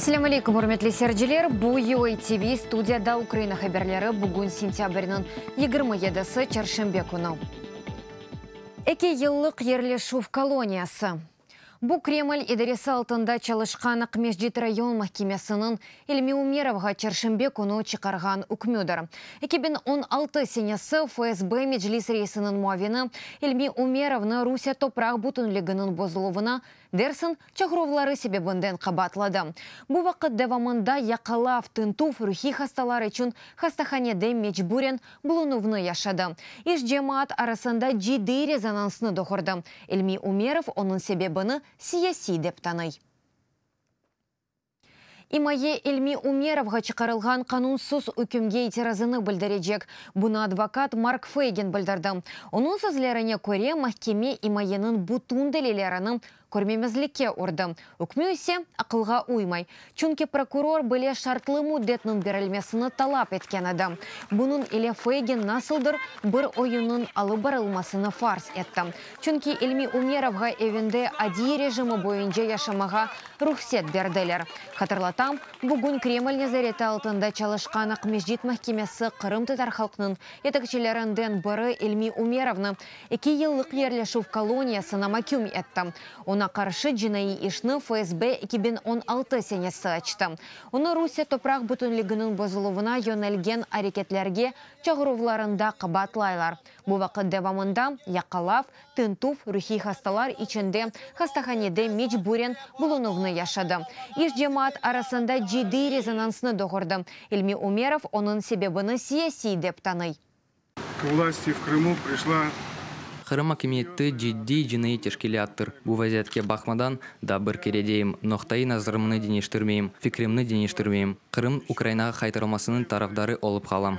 Selâm aleyküm, ürmetli seyirciler! Bu UA TV, studiyada Ukraina haberleri, bugün sentâbrniñ 27-si, çarşenbe künü. Eki yıllıq yerleşüv koloniyası. Bu Kreml idaresi altında çalışqan Aqmescit rayon mahkemesiniñ İlmi Umerovğa çarşenbe künü çıqarğan ükmüdir. 2016 senesi FSB Meclis reisiniñ muavini İlmi Umerovnı Rusiye topraq bütünliginiñ bozuluvına dersiñ çağıruvları sebebinden qabaatladı. Bu vaqıt devamında yaqalav, tintüv, ruhiy hastalar içün hastahanede mecburen bulunuvnı yaşadı. İş cemaat arasında ciddiy rezonansnı doğurdı. İlmi Umerov onıñ sebebini siyasiy dep tanıy. İmaye İlmi Umerovğa çıqarılğan qanunsız ükümge itirazını bildirecek. Bunı advokat Mark Feygin bildirdi. Onıñ sözlerine köre, mahkeme imayeniñ bütün delillerini körmemezlikke urdı. Ükmü ise aqılğa uymay, çünki prokuror bile şartlı müddetniñ berilmesini talap etken edi. Bunıñ ile Feygin nasıldır bir oyunnıñ alıp barılmasını farz etti. Çünki İlmi Umerovğa evinde adiy rejimi boyunca yaşamağa ruhset berdiler. Hatırlatam, bugün Kreml nezareti altında çalışqan Aqmescit mahkemesi qırımtatar halqnıñ yetekçilerinden biri İlmi Umerovnı eki yıllıq yerleşüv koloniyasına maküm etti. Oña qarşı cinaiy işni FSB 2016 senesi açtı. Onı Rusiye topraq bütünliginiñ bozuluvına yönelgen areketlerge çağıruvlarında qabaatlaylar. Bu vaqıt devamında yaqalav, tintüv, ruhiy hastalar içinde hastahanede mecburen bulunuvnı yaşadı. İş cemaat arasında ciddiy rezonansnı doğurdı. İlmi Umerov onıñ sebebini siyasiy dep tanıy. К власти в Крыму пришла Qırım akimiyeti ciddiy cinaiy teşkilâttır. Bu vaziyetke baqmadan, daa bir kere deyim, noqtaiy nazarımnı deñiştirmeyim, fikrimni deñiştirmeyim, Qırım Ukrainağa qaytarılmasınıñ tarafdarı olıp qalam.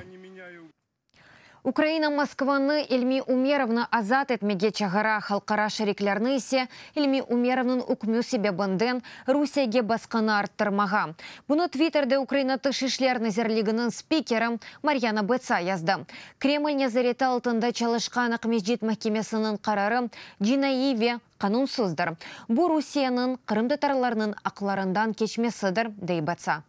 Ukraina Moskvanı İlmi Umerovnı azat etmege çağıra, halqara şeriklerni ise İlmi Umerovnıñ ükmü sebebinden Rusiyege basqını arttırmağa. Bunı Twitterde Ukraina Tış işler nazirliginiñ spikeri Maryana Betsa yazdı. Kreml nezareti altında çalışqan Aqmescit mahkemesiniñ qararı cinaiy ve qanunsızdır. Bu Rusiyeniñ qırımtatarlarnıñ aqlarından keçmesidir, dey Betsa.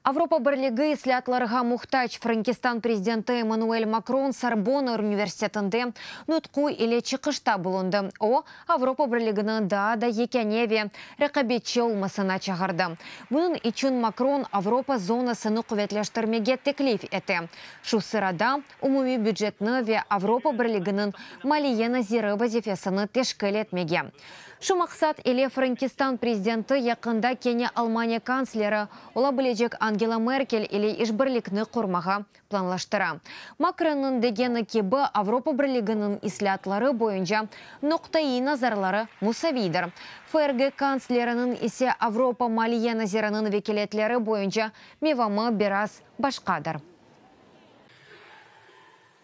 Avropa Birligi islâatlarğa muhtac, Frenkistan prezidenti Emmanuel Makron Sorbonne universitetinde nutqu ile çıqışta bulundı. O, Avropa Birligini daa da yekâne ve reqabetçi olmasına çağırdı. Bunıñ içün Makron Avropa zonasını quvetleştirmege teklif ete, şu sırada, umumiy bücetni ve Avropa Birliginiñ maliye naziri vazifesini teşkil etmege. Şu maqsat ile Frenkistan prezidenti yaqında kene Almaniya kantsleri ola bilecek Angela Merkel ile işbirlikni qurmağa planlaştıra. Makronnıñ degeni kibi, Avropa Birliginiñ islâatları boyunca noqtaiy nazarları musaviydir. FRG kantsleriniñ ise Avropa maliye naziriniñ vekâletleri boyunca mevamı biraz başqadır.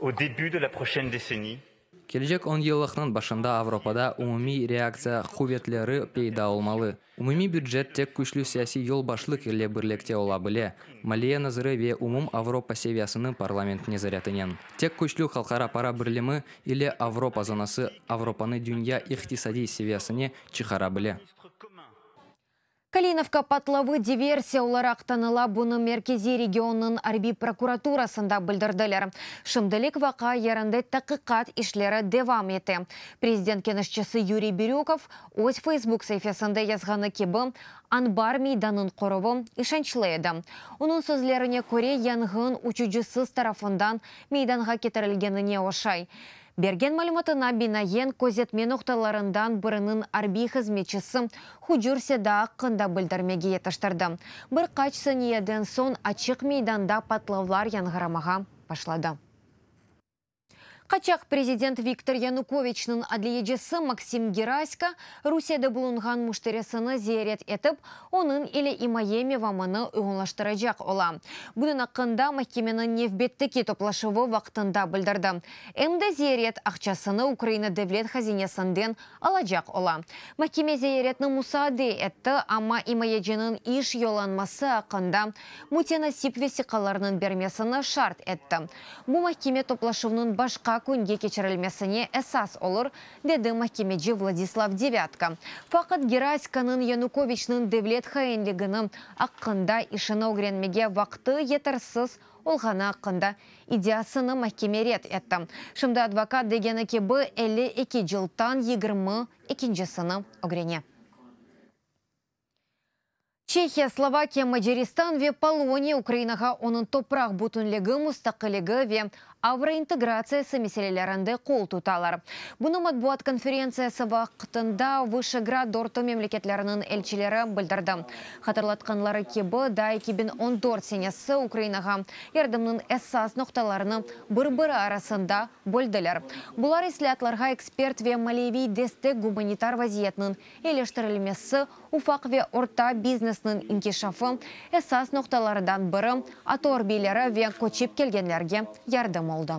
Au début de la prochaine décennie. Kelecek onyıllıqnıñ başında Avropada umumiy reaktsiya quvetleri peyda olmalı. Umumiy bücet tek küçlü siyasiy yolbaşlıq ile birlikte ola bile, maliye naziri ve umum Avropa seviyasınıñ parlament nezaretinen. Tek küçlü halqara para birlemi ile Avropa zonası Avropanı dünya iqtisadiy seviyasine çıqara bile. Kalinovka patlavı diversiya olaraq tanıla, bunı Merkeziy regionnıñ arbiy prokuraturasında bildirdiler. Şimdilik vaqia yerinde taqiqat işleri devam ete. Prezident keñeşçisi Yuriy Birükov öz Facebook saifesinde yazğanı kibi, anbar meydanıñ qoruvı işançlı edi. Onıñ sözlerine köre, yanğın uçucısız tarafından meydanğa ketirilgenine oşay. Bergen malümatına binaen, közetme noqtalarından biriniñ arbiy hızmetçisi hucur seda aqqında bildirmege yetiştirdi. Bir qaç saniyeden soñ açıq meydanda patlavlar yañğıramağa başladı. Qaçaq prezident Viktor Yanukoviçniñ adliyecisi Maksim Gerasko Rusiyede bulunğan müşterisini ziyaret etip, onıñ ile imaye mevamını uyğunlaştıracaq ola. Bunıñ aqqında mahkemeniñ nevbetteki toplaşuvı vaqtında bildirdi. Em de ziyaret aqçasını Ukraina devlet hazinesinden alacaq ola. Mahkeme ziyaretni musaade etti, amma imayeciniñ iş yollanması aqqında mütenasip vesiqalarnıñ bermesini şart etti. Bu mahkeme toplaşuvnıñ başqa. künge keçirilmesine esas olur, dedi mahkemeci Vladislav Devâtko. Faqat Geraskonıñ Yanukoviçniñ devlet hainligini aqqında işini ögrenmege vaqtı yetersiz olğanı aqqında iddiasını mahkeme red etti. Şimdi advokat degeni kibi, 52 cılttan 20 ekincisini ögrene. Çehiya, Slovakiya, Macaristan ve Poloniya Ukrainağa onıñ topraq bütünligi, mustaqilligi ve avrointegratsiyası meselelerinde qol tutalar. Bunı matbuat konferentsiyası vaqtında Vışegrad dörtü memleketleriniñ elçileri bildirdi. Hatırlatqanları kibi, daa 2014 senesi Ukrainağa yardımnıñ esas noqtalarını bir-biri arasında böldiler. Bular, islâatlarğa ekspert ve maliyeviy destek, gumanitar vaziyetniñ Eyiliştirilmesi, ufaq ve orta biznesniñ inkişafı, esas noqtalardan biri, ATO arbiyleri ve köçip kelgenlerge yardım oldı.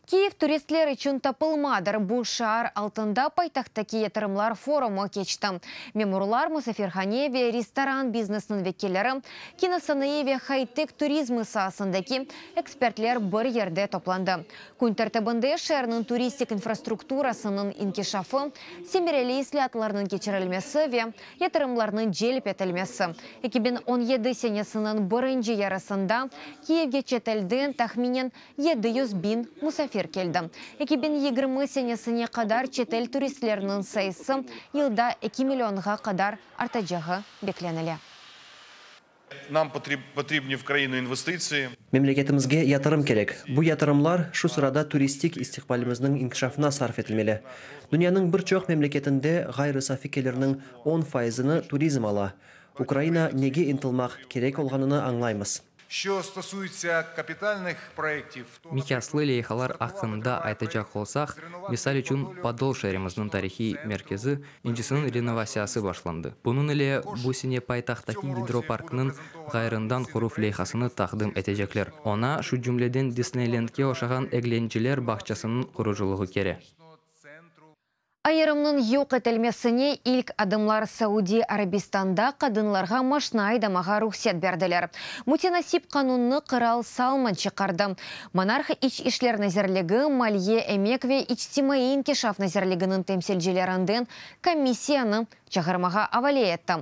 Kiyev turistler içün tapılmadır. Bu şiar altında paytahttaki yatırımlar forumı keçti. Memurlar, musafirhane ve restoran biznesiniñ vekilleri, kinosanayı ve haytek turizmi saasındaki ekspertler bir yerde toplandı. Kün tertibinde şeerniñ turistik infrastrukturasınıñ inkişafı, semereli islâatlarnıñ keçirilmesi ve yatırımlarnıñ celp etilmesi. 2017 senesiniñ birinci yarısında Kiyevge çetelden tahminen 700 biñ musafir keldi. 2020 senesine qadar çetel turistleriniñ sayısı yılda eki millionğa qadar artacağı beklenile. Nam potribni v krainu investitsii. Memleketimizge yatırım kerek. Bu yatırımlar, şu sırada turistik istiqbalimizniñ inkişafına sarf etilmeli. Dünyanıñ bir çoq memleketinde ğayrı safi kelirniñ on faizini turizm ala. Ukraina nege ıntılmaq kerek olğanını añlaymız. Şço stosuitsâ kapitalnıh proyektiv, to, Miqyaslı leyhalar aqqında aytacaq olsaq, misal içün, Podol şeerimizniñ tarihiy merkezi incisiniñ renovasiyası başlandı. Bunıñ ile bu sene paytahttaki gidroparknıñ ğayrından quruv leyhasını taqdim etecekler. Oña, şu cümleden, Disneylendke oşağan eglenceler bağçasınıñ qurucılığı kere. Ayırımnıñ yoq etilmesine ilk adımlar Saudiy Arabistanda qadınlarğa maşna aydamağa ruhset berdiler. Mütenasip qanunnı qıral Salman çıqardı. Monarh İç işler nazirligi, Maliye, emek ve içtimaiy inkişaf nazirliginiñ temsilcilerinden komissiyanı çağırmağa avale etti.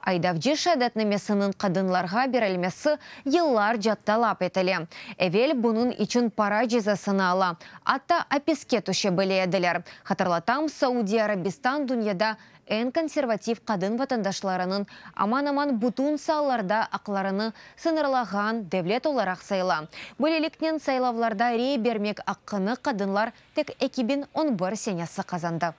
Aydavcı şeadetnamesiniñ qadınlarğa berilmesi yıllarca talap etile. Evel bunıñ içün para cezasını ala, atta apiske tüşe bile ediler. Hatırlatam, Saudiy Arabistan dünyada eñ konservativ qadın vatandaşlarınıñ aman-aman bütün saalarda aqlarını sıñırlağan devlet olaraq sayıla. Böyleliknen, saylavlarda rey bermek aqqını qadınlar tek 2011 senesi qazandı.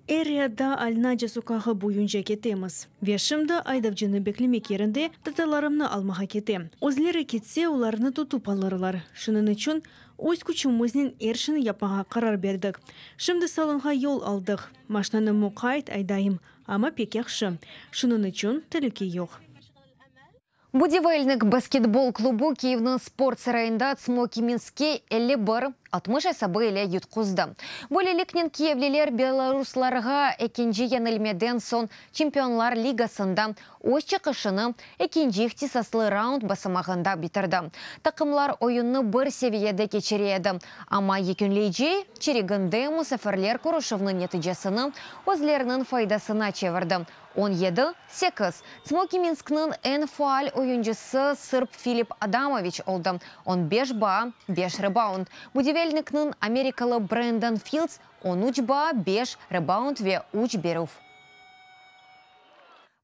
Er-Riyadda Al-Naca soqağı boyunca ketemiz. Ve şimdi aydavcını beklemek yerinde tatalarımnı almağa ketem. Özleri ketse, olarnı tutıp alırlar. Şunıñ içün öz küçümiznen er şeyni yapmağa qarar berdik. Şimdi salonğa yol aldıq. Maşnanı muqayt aydayım, amma pek yahşı. Şunıñ içün telüke yoq. Budivelnik basketbol klubu Kiyevniñ sport sarayında Tsmoki Minskke 51, 60 esabı ile yutquzdı. Böyleliknen kiyevliler belaruslarğa ekinci yeñilmeden soñ Çempionlar Ligasında öz çıqışını ekinci ihtisaslı raund basamağında bitirdi. Taqımlar oyunnı bir seviyede keçire edi, amma yekünleyici çeriginde musafirler körüşüvniñ neticesini özleriniñ faydasına çevirdi, 17, sekiz. Tsmoki Minskniñ eñ faal oyuncısı sırb Filip Adamoviç oldı, on beş baa, beş rebound. Budivelnikniñ amerikalı Brendon Filds on üç baa, beş rebound ve üç berüv.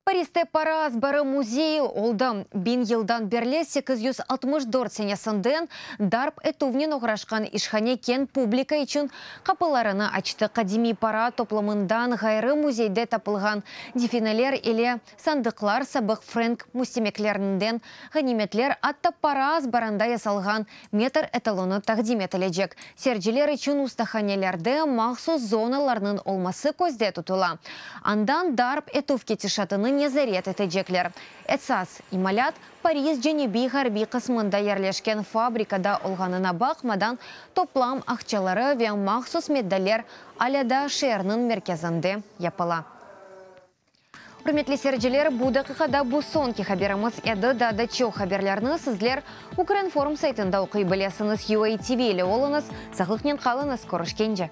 Pariste para azbarı müzeyi oldı. Biñ yıldan berli, 864 senesinden, darp etüvnen oğraşqan işhane keñ publika içün qapılarını açtı. Qadimiy para toplamından ğayrı müzeyde tapılğan defineler ile sandıqlar, sabıq frenk müstemeklerinden ğanimetler, atta para azbarında yasalğan metr etalonı taqdim etilecek. Seyirciler içün ustahanelerde mahsus zonalarnıñ olması közde tutula. Andan darp etüv ketişatını nezaret etecekler. Esas imalat Paris cenübiy-ğarbiy qısmında yerleşken fabrikada olğanına baqmadan, toplam aqçaları ve mahsus meddaller alâ daa şeerniñ merkezinde yapıla. Ürmetli seyirciler, bu daqiqada bu soñki haberimiz edi. Daa da çoq haberlerni sizler Ukrinform saytında oquy bilesiñiz. UATV ile oluñız, sağlıqnen qalıñız, körüşkence!